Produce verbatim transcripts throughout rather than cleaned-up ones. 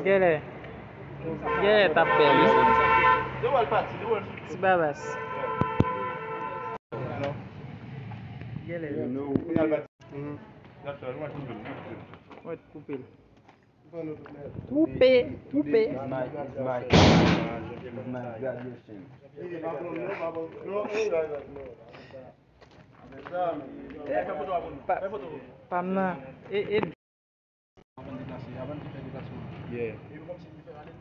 Genlè. Genlè t ap bèl. Ti Babas. Genlè. Mwen koupe l. Koupe, koupe. Pa, pa m nan. E, e. Yeah.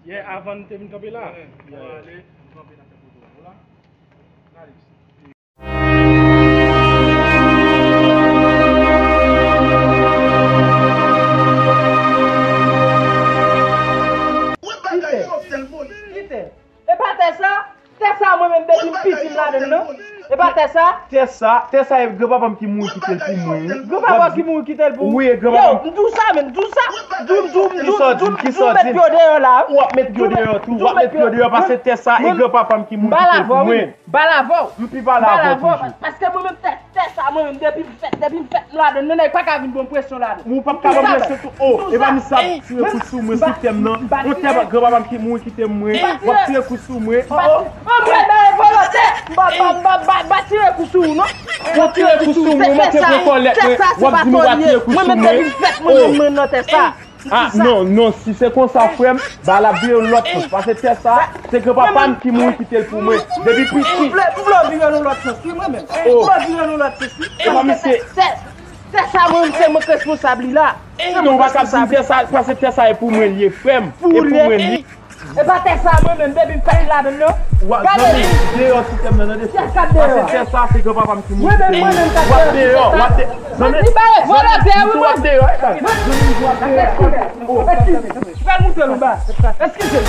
Yeah, avan n te vin kanpe la. Yeah. Kite. E pa tè sa? Tè sa mwen menm depi m piti m ladan l non. E pa tè sa? Tè sa, tè sa e granpapa m ki mouri kite l pou mwen wi. Granpapa w ki mouri kite l pou ou? Wi, e granpapa m. Yo, m di w sa menm, m di w sa. M di w, m di w, m di w, m di w, m di w met pye w deyò la wi. W ap met pye w deyò tou, w ap met pye w deyò paske tè sa e granpapa m ki mouri kite l pou mwen. M pale avè w wi. M pale avè w. M pi pale avè w toujou. Paske mwen menm tè, tè sa mwen menm depi m fèt, depi m fèt m ladan l, nèg pa ka vin ban m presyon ladan l. Ou p ap ka ban m presyon tou. Oh, e pa misye ap tire kout sou mwen sou tè m nan. Yon tè granpapa m ki mouri kite m mwen. W ap tire kout sou mwen. Oh, oh. Mwen bay volonte. M pa, m pa, m pa, m pa, m pa tire kout sou ou non. W ap tire kout sou mwen, mwen te pran kòlèt mwen. W ap di m w ap tire kout sou mwen. Mwen menm depi m fèt mwen menm mwen nan tè sa. Ah, non, non, si se konsa, frè m, ba l ap vire yon lòt sans. Paske tè sa, se granpapa m ki mouri kite l pou mwen. Depi piti. M vle, m vle w vire l yon lòt sans, wi, mwen menm. M vle w vire l yon lòt sans, wi. E pa misye. Tè, tè sa, mwen, se mwen k responsab li la. Non, ou pa ka di m tè sa, paske tè sa e pou mwen li ye, frè m. E pou mwen li ye. E pa tè sa, mwen menm, depi m fèt ladan l, non. Gade. Zanmi, deyò sou tè m nan, tande. Kiyès k ap deyò? Paske tè sa, se granpapa m ki mouri kite l. Mwen menm, mwen menm k ap deyò sou tè sa. Zanmi, ba e volonte wi mwen. W ap deyò, e bay. Eskize. Eskize. Eskize.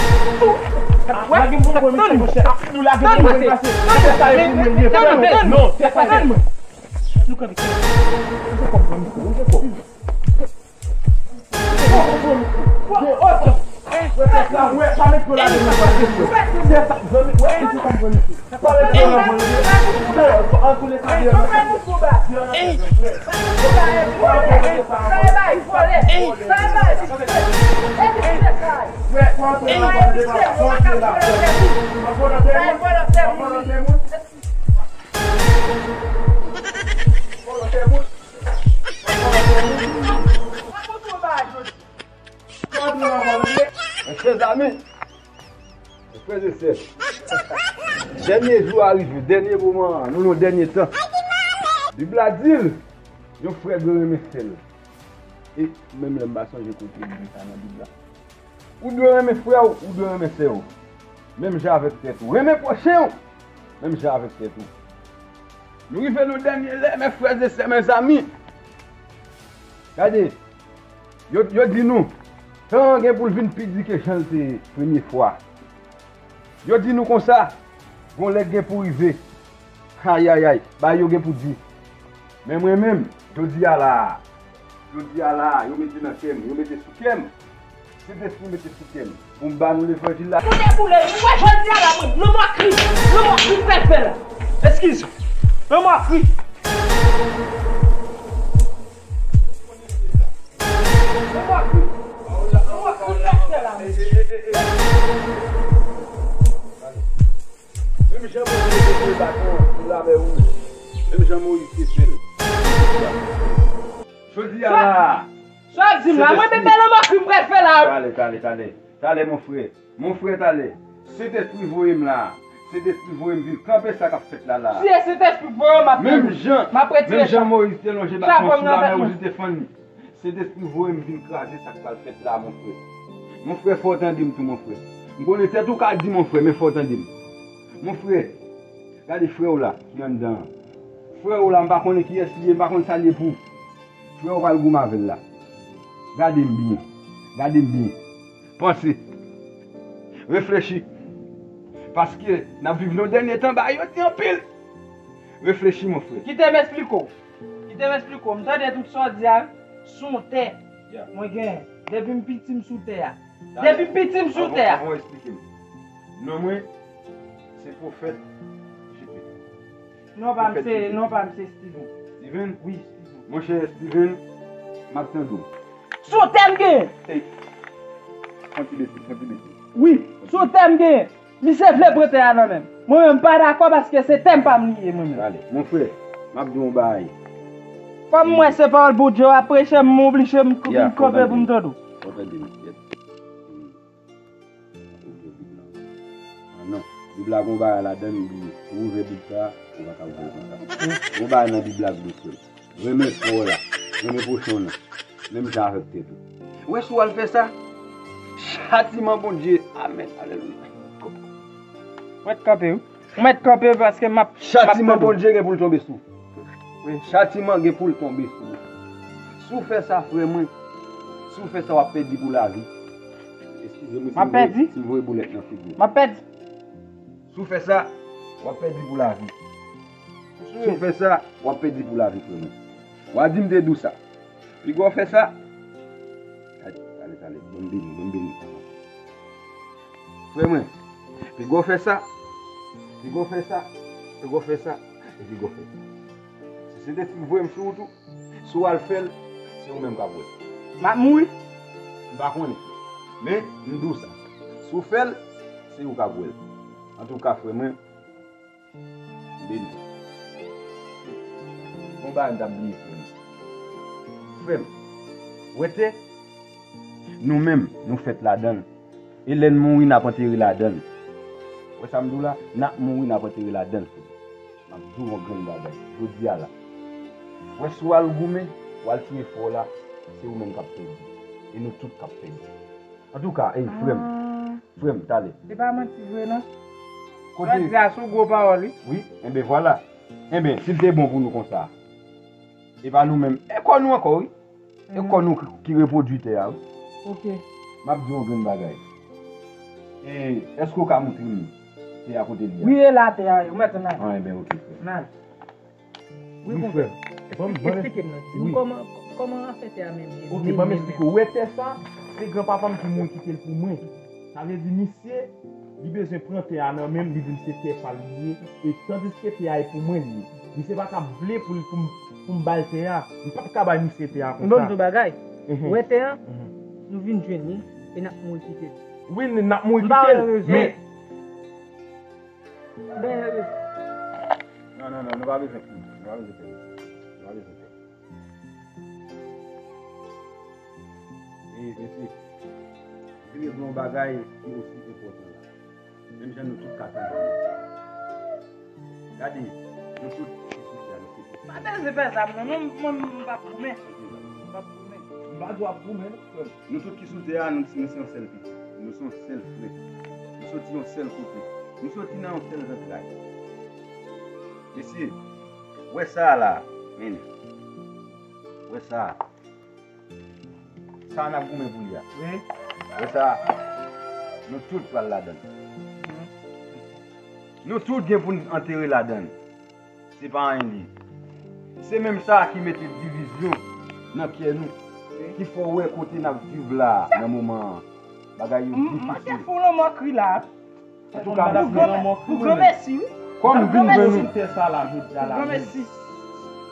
Lage m pou mwen, mesye, monchè. Nou lage m pou mwen, mesye. Tè sa e pou mwen li ye, frè m. Non, tè sa e pou mwen. Nou kanpe. Ou te konprann, ou te konprann. Mezanmi, frè e sè, dènye jou a rive, dènye moman an, nou nan dènye tan. Bib la di l, yon frè dwe renmen sè l. E menm lè m pa sonje kote li di sa nan Bib la. Ou dwe renmen frè w, ou dwe renmen sè w. Menm jan avèk tèt ou. Renmen pwochen w, menm jan avèk tèt ou. Nou rive nan dènye lè, mes frères et sœurs, mes amis. Gade, yo, yo di nou, tan an gen pou l vin pi di ke jan l te ye premye fwa. Yo di nou konsa, gon lè k gen pou rive. Ayayay, bagay yo gen pou di. Men mwen menm, jodi a la a, jodi a la a, yo mete nan kè m, yo mete sou kè m. Sentespri mete sou kè m pou m ba nou levanjil la. Kote boule, ou wè jodi a la, mwen, nan mòkri, nan mòkri m pral fè la. Eskize. Nan mòkri. Nan mòkri. Nan mòkri m pral fè la, mwen. Menm jan Moyiz te fè l baton sou lamè wouj. Menm jan Moyiz te fè l. Jodi a la. Sa w di m la? Mwen menm, se nan mòkri m pral fè la. Talè, talè, talè. Talè, mon frè. Mon frè, talè. Sentespri voye m la. Sentespri voye m vin kanpe sa k ap fèt la, la. Si e Sentespri voye w, m ap tann ou. Menm jan, m ap retire menm jan Moyiz te lonje baton sou lamè wouj, li te fann li. Sentespri voye m vin kraze sa k pral fèt la, mon frè. Mon frè, fò w tande m tou, mon frè. M konnen tèt ou ka di, mon frè, men fò w tande m. Mon frè, gade frè w la ki anndan an. Frè w la, m pa konnen kiyès li ye, m pa konn sa l ye pou ou. Frè w pral goumen avè l la. Gade m byen. Gade m byen. Panse. Reflechi. Paske n ap viv nan dènye tan, bagay yo di anpil. Reflechi, mon frè. Kite m esplike w. Kite m esplike w. M tande tout sa w di a, wi. Se yon tè mwen genyen. Depi m piti, m sou tè a. Depi m piti, m sou tè a. Avan, avan w esplike m. Non mwen, se Pwofèt J P. Non pa m se, non pa m se Steven. Steven? Wi, Steven. Monchè Steven, m ap tande w. Sou tè m genyen. Ey, fè yon ti bese, fè yon ti bese. Wi, sou tè m genyen. Misye vle pran tè a nan men m. Mwen menm, m pa dakò paske se tè m pa m li ye, mwen menm. Ale, mon frè, m ap di w yon bagay. Kòm m wè se pawòl Bondye w ap preche, m oblije m kanpe pou m tande w. Ou tande m, yèt. Ou ouvri Bib la. Ah non. Bib la gon bagay ladan l, ou bliye. Ou ouvè Bib sa, ou pa ka ouvè l konsa. Gon bagay nan Bib la k dous, frè m. Renmen frè w la, renmen pwochen w nan, menm jan avèk tèt ou. Ou wè si w al fè sa, chatiman Bondye, amèn, alelouya. Ou mèt kanpe, wi. Ou mèt kanpe paske m ap, m ap tande w. Chatiman Bondye gen pou l tonbe sou ou. Wi. Chatiman gen pou l tonbe sou ou. Si w fè sa, frè mwen, si w fè sa, w ap pèdi pou lavi. Eskize mwen si m voye, si m voye boulèt nan figi w. M ap pèdi. Si w fè sa, w ap pèdi pou lavi. Si w fè sa, w ap pèdi pou lavi, frè mwen. W a di m te di w sa. Piga w fè sa. Talè, talè, talè. Ban m beni, ban m beni. Frè mwen, piga w fè sa. Piga w fè sa. Piga w fè sa. E piga w fè sa. Si Sentespri voye m sou ou tou, si w al fè l, se ou menm k ap wè l. M ap mouri. M pa konnen. Men, m di w sa. Si w fè l, se ou k ap wè l. Antouka, frè mwen, Beni. Gon bagay m t ap bliye, frè m. Frè m, wete, nou menm, nou fèt ladan l. E lè n mouri, n ap antere ladan l. Wè sa m di w la? N ap mouri, n ap antere ladan l, frè m. M ap di w yon grenn bagay, jodi a la. Wè si w al goumen, w al tiye frè w la, se ou menm k ap pèdi. E nou tout k ap pèdi. Antouka, ey, frè m. Ah. Frè m, talè. Se pa manti vre, non. Kote? Frè di a sou gwo pawòl, wi. Wi, enben, vwala. Enben, si l te bon pou nou konsa, e pa nou menm. E kò nou ankò, wi. E kò nou ki, ki repwodui tè a, wi. Ok. M ap di w yon grenn bagay. E, èske w ka montre m tè a kote l ye a? Wi, e la tè a ye. Ou mèt ann ale. Ah, enben, ok, frè. Ann ale. Wi, frè. Esplike m non. Di m kòman, kòman afè tè a menm ye. Ok, ban m esplike w. Ou wè tè sa, se granpapa m ki mouri kite l pou mwen. Sa vle di misye, li bezwen pran tè a nan men m, li di m se tè pa l li ye. E tandiske tè a e pou mwen li ye. Misye pa t ap vle pou l, pou m, pou m ba l tè a. M p ap ka bay misye tè a konsa. Mwen ban m di w bagay. Ou wè tè a, nou vin jwenn li, e n ap mouri kite l. Wi, n ap mouri kite l. Men, Dèyè yo. Non, non, non, nou pa bezwen fè. Nou pa bezwen fè. Nou pa bezwen fè. E, mesye, vin gen yon bagay ki osi enpòtan la. Menm jan nou tout ka tande. Gade, nou tout ki sou tè a, nou se... Pa bezwen fè sa, non, non, mwen, mwen, m p ap goumen. M p ap goumen. M pa di w ap goumen, non, frè m. Nou tout ki sou tè a, nou, nou se yon sèl pitit. Nou se yon sèl frè. Nou soti yon sèl kote. Nou soti nan yon sèl zantray. Mesye, wè sa a la, men. Wè sa a. Sa a n ap goumen pou li a. Wi. Wè sa a. Nou tout pral ladan l. Nou tout gen pou n antere ladan l. Se pa anyen li ye. Se menm sa ki mete divizyon nan kè nou, ki fè w wè kote n ap viv la a, nan moman an. Bagay yo difisil. M te fou lanmò kri la. Antouka, mesye, pou granmesi, wi. Kòm vin vre nou. Pou granmesi. Tè sa la, jodi a la. Pou granmesi.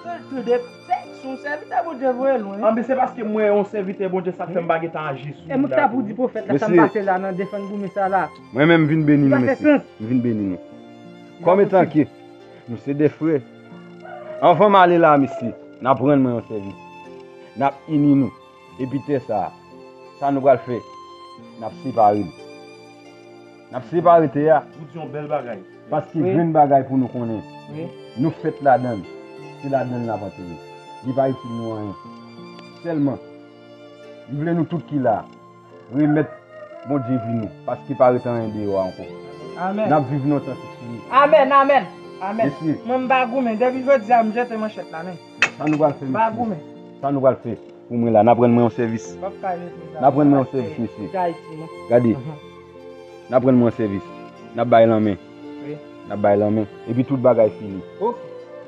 Tande, se yon sèvitè Bondye voye lwen. Anben, se paske mwen yon sèvitè Bondye, sa k fè m pa gentan aji sou li la. E mwen ki ta pou di pwofèt la, sa m pase la nan defann goumen sa la. Mwen menm, m vin beni nou, mesye. M vin beni nou. Kòm etan ke Nou se de frè. Anvan m ale la, mesye, n ap rann mwen yon sèvis. N ap ini nou. Epi tè sa a, sa nou pral fè? N ap separe l. N ap separe tè a. Ou di yon bèl bagay. Paske grenn bagay pou nou konnen. Wi. Nou fèt ladan l. Se ladan l n ap antere. Li pa itil nou anyen. Sèlman, m vle nou tout ki la a, remèt Bondye vi nou, paske pa ret anyen deyò a ankò. Amèn. N ap viv lontan ki fini. Amèn, amèn, amèn. Mesye. Mwen, m pa goumen. Depi jodi a, m jete manchèt la, men. Sa nou pral fè, mesye? M pa goumen. Sa nou pral fè pou mwen la? N ap rann mwen yon sèvis. M p ap ka rete la. N ap rann mwen yon sèvis, mesye. Gade. N ap rann mwen yon sèvis. N ap bay lanmen. Wi. N ap bay lanmen. Epi tout bagay fini. Ok.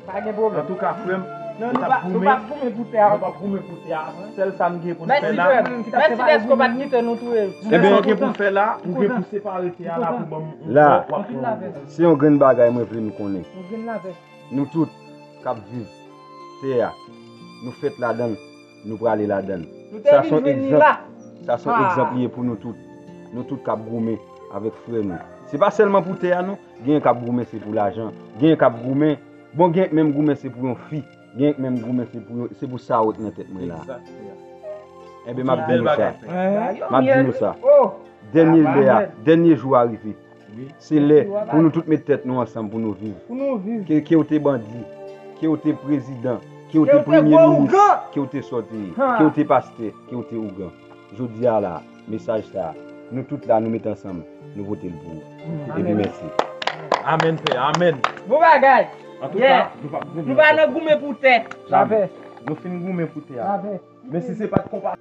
Pa gen pwoblèm. Antouka, frè m, nou p ap goumen. Nou p ap goumen pou tè a. Nou p ap goumen pou tè a. Sèl sa n gen pou n fè la. Mèsi, frè m. Mèsi dèske w pa t kite nou touye. Sèl sa w gen pou w fè la, ou gen pou separe tè a la pou ban m. La, se yon grenn bagay mwen vle nou konnen. Nou tout k ap viv tè a, nou fèt ladan l, nou prale ladan l. Sa se yon egzanp. Sa se yon egzanp li ye pou nou tout. Nou tout k ap goumen avèk frè nou. Se pa sèlman pou tè a non. Genyen k ap goumen se pou lajan. Genyen k ap goumen. Bon, genyen k menm goumen se pou yon fi. Genyen k menm goumen se pou yon, se pou sa wè k nan tèt mwen la. Enben, m ap di nou sa. M ap di nou sa. Dènye lè a, dènye jou a rive. Se lè pou nou tout met tèt nou ansanm pou nou viv. Ke, ke w te bandi, ke w te prezidan, ke w te premye minis, ke w te sa w te ye, ke w te pastè, ke w te ougan. Jodi a la, mesaj sa, nou tout la, nou met ansanm, nou vote l pou ou. Epi mèsi. Amèn, pè, amèn. Bon bagay. Antouka, nou pa, nou pa nan goumen pou tè. Jamè. Nou fin goumen pou tè a. Men si se pa t konpa